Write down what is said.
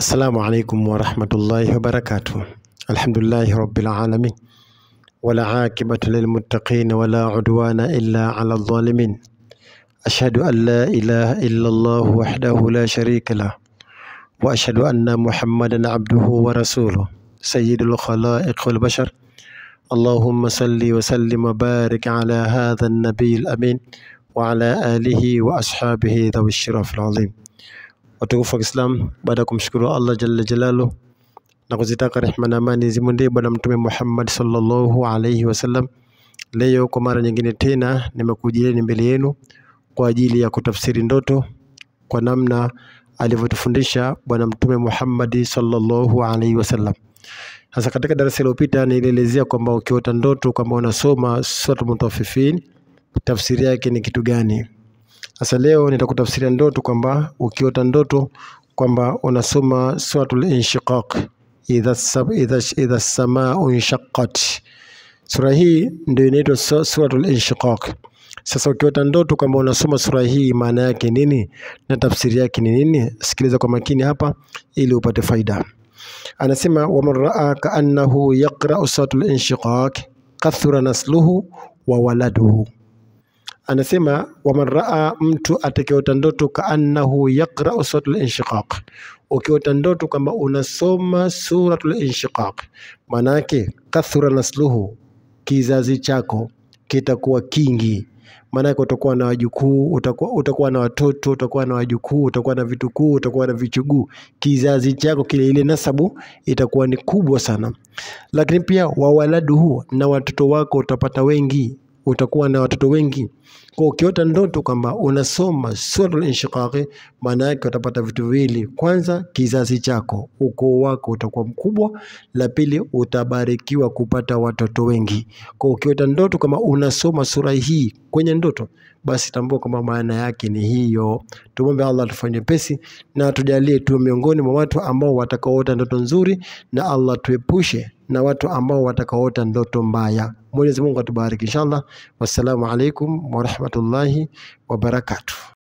Assalamu alaikum warahmatullahi wabarakatuh. Alhamdulillahi rabbil alamin wala aqibatu lilmuttaqin wala udwana illa ala dhalimin. Ashhadu an la ilaha illa Allah wahdahu la sharika lah wa ashhadu anna Muhammadan abduhu wa rasuluh sayyidul khalaiq wal bashar. Allahumma salli wa sallim wa barik ala hadha an-nabiyil amin wa ala alihi wa ashabihi dhawi sharaf al-azim. Watukufu wa Kiislamu, baada ya kumshukuru Allah jalla jalalu na kuzitaka rehma na amani zimwendee Bwana Mtume Muhammad sallallahu alaihi wasallam, leo kwa mara nyingine tena nimekujieni mbele yenu kwa ajili ya kutafsiri ndoto kwa namna alivyotufundisha Bwana Mtume Muhammad sallallahu alaihi wasallam. Sasa katika darasa lililopita nilielezea kwamba ukiota ndoto kwamba unasoma Suratul Mutaffifin, tafsiri yake ni kitu gani? Sasa leo nitakutafsiria ndoto kwamba ukiota ndoto kwamba unasoma Suratul Inshiqaq, idha samaa inshaqqat. Sura hii ndio inaitwa Suratul Inshiqaq. Sasa ukiota ndoto kwamba unasoma sura hii, maana yake nini na tafsiri yake ni nini? Sikiliza kwa makini hapa ili upate faida. Anasema waman raa kaannahu yaqra'u Suratul Inshiqaq kathura nasluhu wa waladuhu. Anasema waman raa, mtu atakayeota ndoto kaannahu yaqra'u Suratul Inshiqaq, ukiota ndoto kwamba unasoma Suratul Inshiqaq, maana yake kathura nasluhu, kizazi chako kitakuwa kingi. Maana yake utakuwa na wajukuu, utakuwa na watoto, utakuwa na wajukuu, utakuwa na vitukuu, utakuwa na vichuguu. Kizazi chako kile, ile nasabu itakuwa ni kubwa sana. Lakini pia wawaladuhu, na watoto wako utapata wengi, utakuwa na watoto wengi. Kwa ukiota ndoto kwamba unasoma Suratul Inshiqaq, maana yake utapata vitu viwili. Kwanza, kizazi chako, ukoo wako utakuwa mkubwa. La pili, utabarikiwa kupata watoto wengi. Kwa ukiota ndoto kama unasoma sura hii kwenye ndoto, basi tambua kwamba maana yake ni hiyo. Tumwombe Allah atufanye pesi na atujalie tuwe miongoni mwa watu ambao watakaoota ndoto nzuri, na Allah tuepushe na watu ambao watakaoota ndoto mbaya. Mwenyezi Mungu atubariki inshallah. Wassalamu alaikum warahmatullahi wabarakatuh.